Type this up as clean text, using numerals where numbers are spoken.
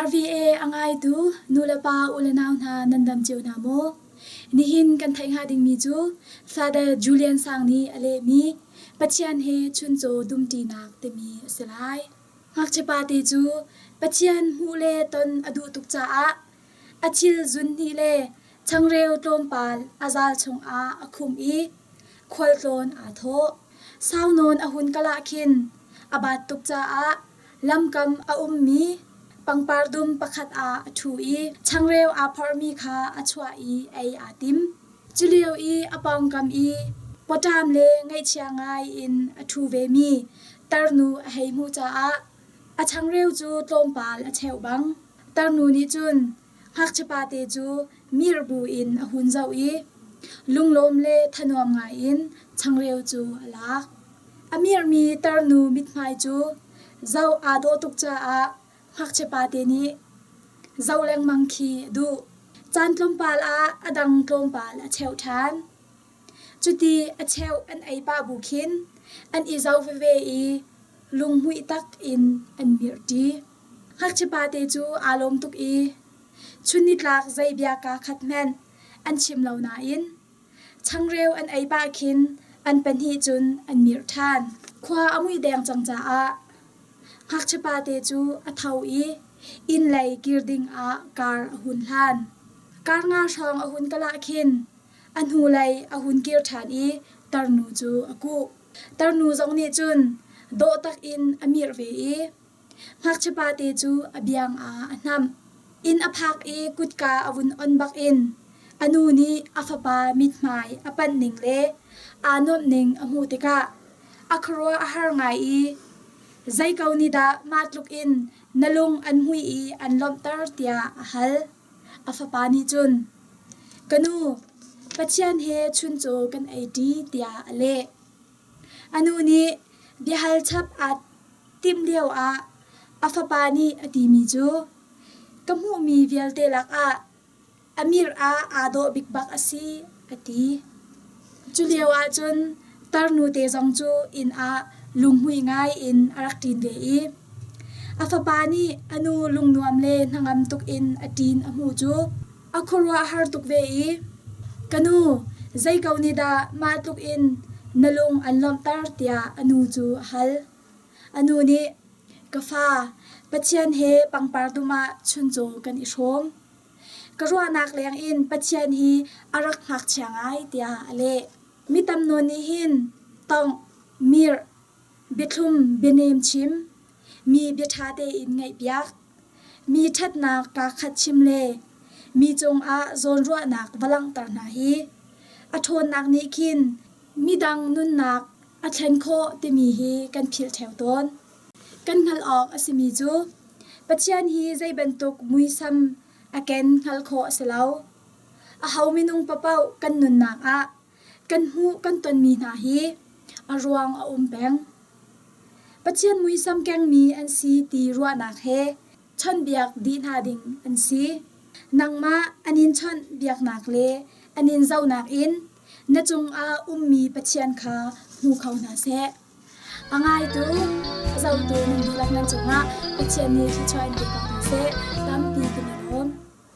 RVA a ngaitu nulepa ulenau hna nan dam cio hna maw? Nihin kan theih hnga dingmi cu Father Julian Sang nih a lehmi Pathian he chuncaw dumṭinak timi a si lai. Ngakchiapa te cu Pathian hmuh le ton a duh tuk caah a thil zunhnih le changreu tlawmpal a zal chungah a khumh i khualtlawn aa thawh. Sau nawn a hun kal ah khin a baat tuk caah lamkam a ummi pangpar dum pakhat ah a ṭhu i changreu aa phorhmi kha a chuah i ei aa tim. Culio i a pawngkam i pawṭam le ngaihchia ngai in a ṭhu vemi tarnu a hei hmuh caah a changreu cu tlawmpal a cheuh bang. Tarnu nih cun ngakchiapate cu mirh buin a hun zoh i lunglawm le thanuam ngaiin changreu cu a lak. A mirhmi tarnu mithmai cu zoh aa dawh tuk caah ngakchiapate nih zoh lengmang khi a duh. Caan tlawmpal ah a dang tlawmpal a cheuh ṭhan. Cuti a cheuh an ei pah bu khin an i zoh veve i lunghmuih tak in an mirhṭi. Ngakchiapate cu aa lawm tuk i chunnitlak zei bia kaa khat hmanh an chim lo nain changreu an ei pah khin an pahnih cun an mirh ṭhan. Khua a muih deng cang caah ngakchiapate cu a tho i inn lei kir ding ah kar a hun hlan. Kar nga hrawng a hun kal ah khin a hnulei a hun kir ṭhan i tarnu cu a kuh. Tarnu zong nih cun dawh tak in a mirh ve i Ngakchiapate cu a biang ah a hnamh. Inn a phak i kutka a vun on bakin a nu nih a fapa mithmai a panh ning le aa nuamh ning a hmuh tikah a khuaruah a har ngai i zei ko nih dah mah tluk in na lung an hmuih i an lawmhter tiah a hal. A fapa nih cun, Ka nu, Pathian he chuncaw kan ei ṭi tiah a leh. A nu nih biahal chap aa timh lioah a fapa nih a timi cu, Ka hmuhmi vialte lakah a mirh ah aa dawh bik bak a si, a ti. Cu lio ahcun tarnu te zong cu inn ah lunghmui ngai in a rak ṭin ve i a fapa nih a nu lungnuam le hnangam tuk in a ṭin a hmuh cu A khuaruah a har tuk ve i, Ka nu, zei ko nih dah mah tluk in na lung an lawmhter tiah a nu cu a hal. A nu nih, Ka fa, Pathian he pangpar dum ah chuncaw kan i hrawm. Ka ruahnak leng in Pathian hi a rak ngakchia ngai tiah a leh. Mi tam nawn nih hin tongh, mirh, biathlum, bianem chim, mi bia ṭha tein ngaihpiak, Mi ṭhatnak kaa khat chim le mi cungah zawnruahnak va langhter hna hi a ṭhawnnak nih khin midang nunnak a thlen khawh timi hi kan philh ṭheo tawn. Kan hngalh awk a simi cu Pathian hi zei bantuk muisam a ken hngalh khawh a si lo. Aho minung paohpaoh kan nunnak ah kan hmuh kan tonmi hna hi a ruang a um peng. Pathian muisam kengmi an si ti ruahnak he chawnhbiak dih hna ding an si. Nangmah an in chawnh biaknak le an in zohnak in na cungah ummi Pathian kha hmu kho hna seh. A ngaitu, a zohtu nan dihlak nan cungah Pathian nih thluachuah in pe ko hna seh. Tampi ka.